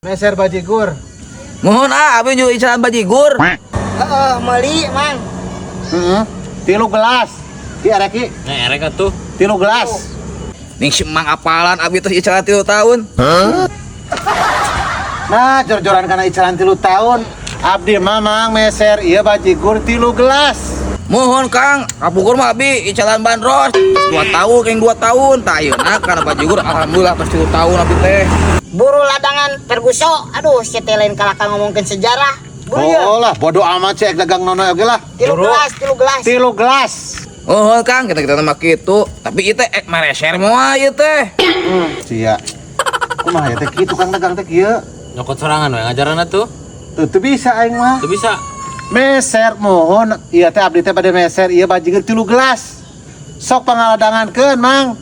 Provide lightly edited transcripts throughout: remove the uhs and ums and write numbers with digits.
Meser bajigur. Mohon ah, abi juga icalan bajigur. Heeh, meuli, Mang. Heeh. 3 gelas. Ki arek ki. Nah, erek atuh. 3 gelas. Ning si Mang apalan abi terus icalan 3 tahun. Nah, jor-joran kana icalan 3 tahun. Abdi mah Mang meser ieu bajigur 3 gelas. Mohon Kang, kapukur mah abi icalan bandros 2 tahun keng 2 tahun. Tah ayeuna kana bajigur alhamdulillah tos 3 tahun abi teh. Buru ladangan Ferguso. Aduh, si teh lain kalakah ngomongkeun sejarah. Buru ya. Oh lah, bodoh amat sih dagang nono oge lah. 3 gelas, 3 gelas. 3 gelas. Oh Kang, kita mah kitu. Tapi ieu teh ek mereser moal ieu teh. Sia. Kumaha ya teh kieu tukang dagang teh kieu. Nyokot sorangan we ngajaranna tuh. Tuh teu bisa aing mah. Teu bisa. Meser mohon ieu teh abdi teh bade meser ieu bajigur 3 gelas. Sok pangaladangankeun Mang.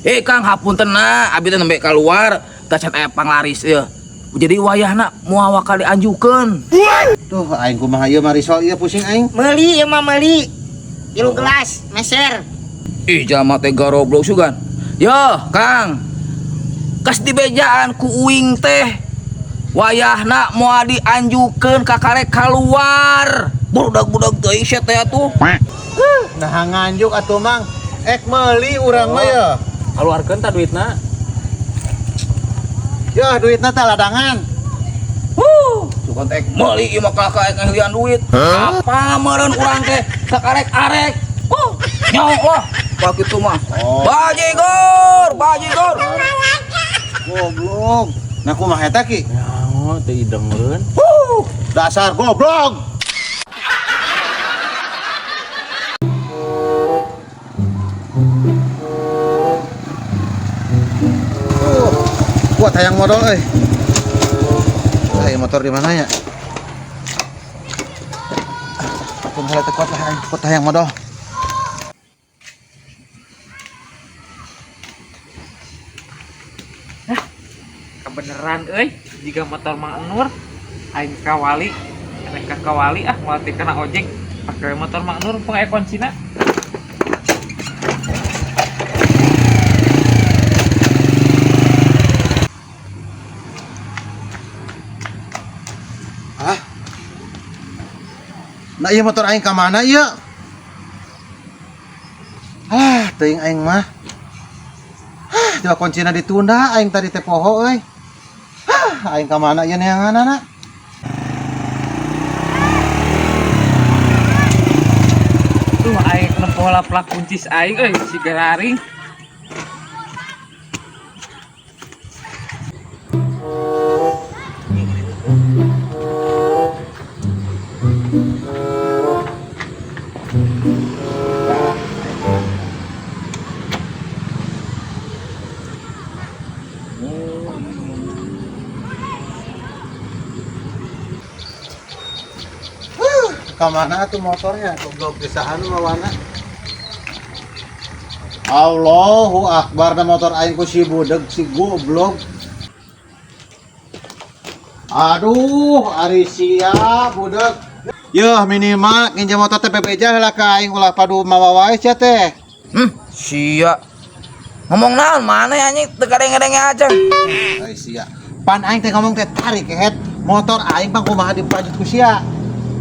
Eh Kang, hapunten na, abi teh nembe keluar, teh can aya panglaris ieu. Jadi wayahna moal wakal dianjukeun. Duh, aing kumaha ieu Marisol ieu pusing aing. Meuli ieu mah meuli. 3 gelas, meser. Ih, jalma teh garoblok sugan. Yo, Kang. Kas dibejaan ku uing teh. Wayahna moal dianjukeun kakarek kaluar. Budak-budak teuing sia teh atuh. Nah nganjuk atuh Mang. Ek meuli urang mah ya. Kaluarkeun ta duitna. Ya duitna teh ladangan. Huh, sugan teh meuli ieu mah kakak ek ngahilian duit. Apa meureun urang teh kakarek arek. Huh, nyok lah. Pak kitu mah. Oh. Bajigur, bajigur. Goblok. Nah kumaha eta ki? Nyaho teu ideng meureun. Huh. Dasar goblok. Kuat hayang modal euy. Hayang motor di mana ya? Kumaha teh kuat lah aing, kuat hayang modal. Kebeneran euy, jika motor Mang Nur aing kawali, rek ka kawali ah moal teh kana ojek, pake motor Mang Nur pang aya kuncina. Hah? Nah ieu motor aing ka mana ieu? Ah, teuing aing mah. Hah, dua kuncina ditunda aing tadi teh poho euy. Hah, aing ka mana ieu neanganana? Tuh aing nempo plak kuncis aing euy si gararing. Kamana tuh motornya? Goblok pisahan mawana. Allahu Akbar, da motor aing ku si budeg si goblok. Aduh, ari sia budeg. Yeuh minimal nginjem motor teh bebeja heula ka aing ulah padu mawa wae sia teh. Sia. Ngomong naon mana anjing teu kadeng-kadeng aja. Ari sia. Pan aing teh ngomong teh tarik kehet motor aing pang kumaha dipajut ku sia.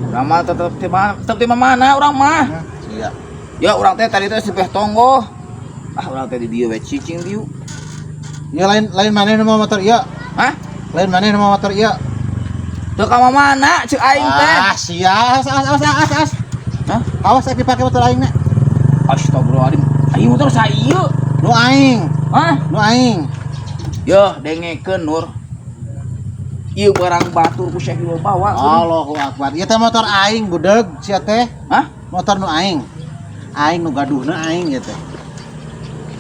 Urang mah tetep di mana, tetep di mana urang mah. Sia. Ya urang teh tadi teh sipeh tonggoh. Ah urang teh di dieu we cicing dieu. Ya lain lain maneh nu mawa motor ieu? Hah? Lain maneh nu mawa motor ieu? Teu ka mana ceuk aing teh. Ah, sia, awas awas awas awas. Awas. Hah? Awas ek dipake motor aing na. Astagfirullahaladzim. Aing motor sa ieu. Nu aing, Hah? nu aing. Yeuh, dengekeun Nur. Ieu barang batur ku Syekh bawa. Allahu Akbar. Ieu teh motor aing budeg sia teh. Hah? Motor nu aing. Aing nu gaduhna aing ieu teh.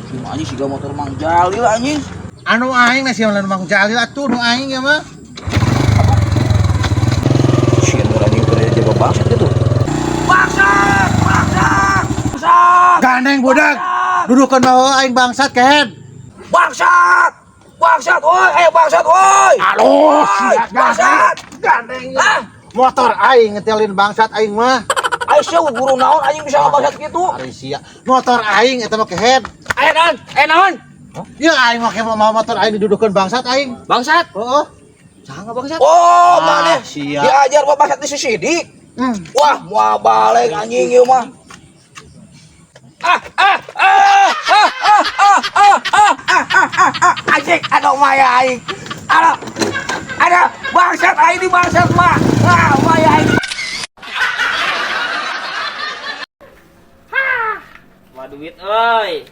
Cuma anjing siga motor Mang Jalil anjing. Anu aing na sia Mang Jalil atuh nu aing ieu mah. Sia Nur anjing teh jaga bangsat gitu. Bangsat! Bangsat! Bangsat! Gandeng budeg. Dudukeun bawa aing bangsat kehed. Bangsat! Bangsat woi, ayo bangsat woi. Aduh, Woi, sia bangsat. Gandeng. Hah? Motor aing ngetelin bangsat aing mah. Ayo sia guru naon anjing bisa bangsat gitu. Ari sia. Motor aing eta mah kehed. Aya naon? Aya naon? Ya aing make mau motor aing didudukeun bangsat aing. Bangsat. Heeh. Saha bangsat? Oh, maneh siap. Diajar mah bangsat di si Sidik. Wah, moal balik anjing ieu mah. Ah ah ah ah ah ah ah ah ah ah ah ah anjing, aduh maya aing. Aduh. Aduh, bangsat aing di bangsat mah. Ah, maya aing. Wah duit euy.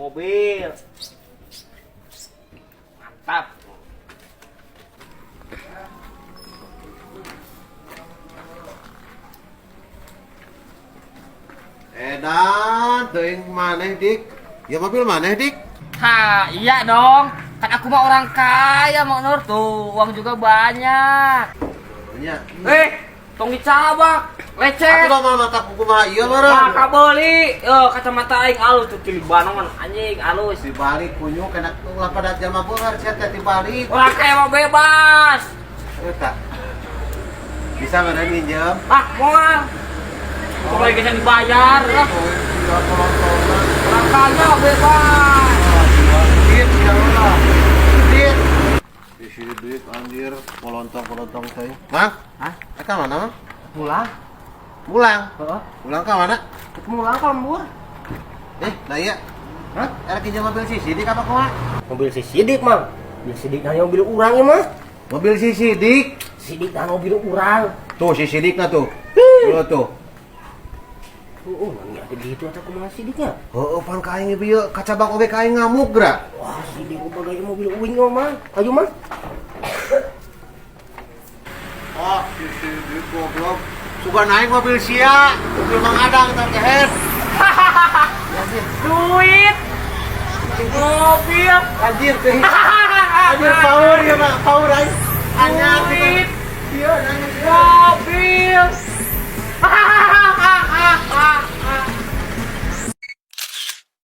Mobil. Mantap. Edan, teuing maneh Dik. Ya mobil maneh Dik. Ha, iya dong. Kan aku mah orang kaya, Mak Nur tuh. Uang juga banyak. Nya. Eh, tong dicabak. Lecet. Atuh mah mata kumaha ieu Wah, meureun. kabeli. Eh, kacamata aing alus tuh tilibanon anjing alus. Dibalik kunyuk kena ulah pada jelema beunghar sia teh dibalik. Orang kaya mah bebas. Eta. Bisa meureun minjem? Ah, moal. Kalau bisa dibayar lah. Orang kaya bebas. Duit ya lah. Duit. Isi duit anjir, polontong-polontong teh. Mang? Hah? Eta mana, Mang? Pulang. Pulang. Heeh. Pulang ka mana? Pulang ke lembur. Eh, nah iya. Hah? Era kinjam mobil si Sidik apa kumaha? Mobil si Sidik, Mang. Mobil Sidik nanya mobil urang ya, Mang. Mobil si Sidik. Sidik nanya mobil urang. Tuh si Sidik na tuh. Tuh tuh. Oh, oh, nanya ada gitu atau kumaha Sidiknya? Heeh, pan ka aing ieu kacabak oge ka aing ngamuk geura. Wah, Sidik bagai mobil uing ya, Mang. Ayo, Mang. Oh, si Sidik goblok. Suka naik mobil sia, mobil Mang Adang tong keher. Duit. Mobil. Anjir teh. Anjir power ya, Mak. Power aing. Anyar Duit. Iya, nanya Mobil.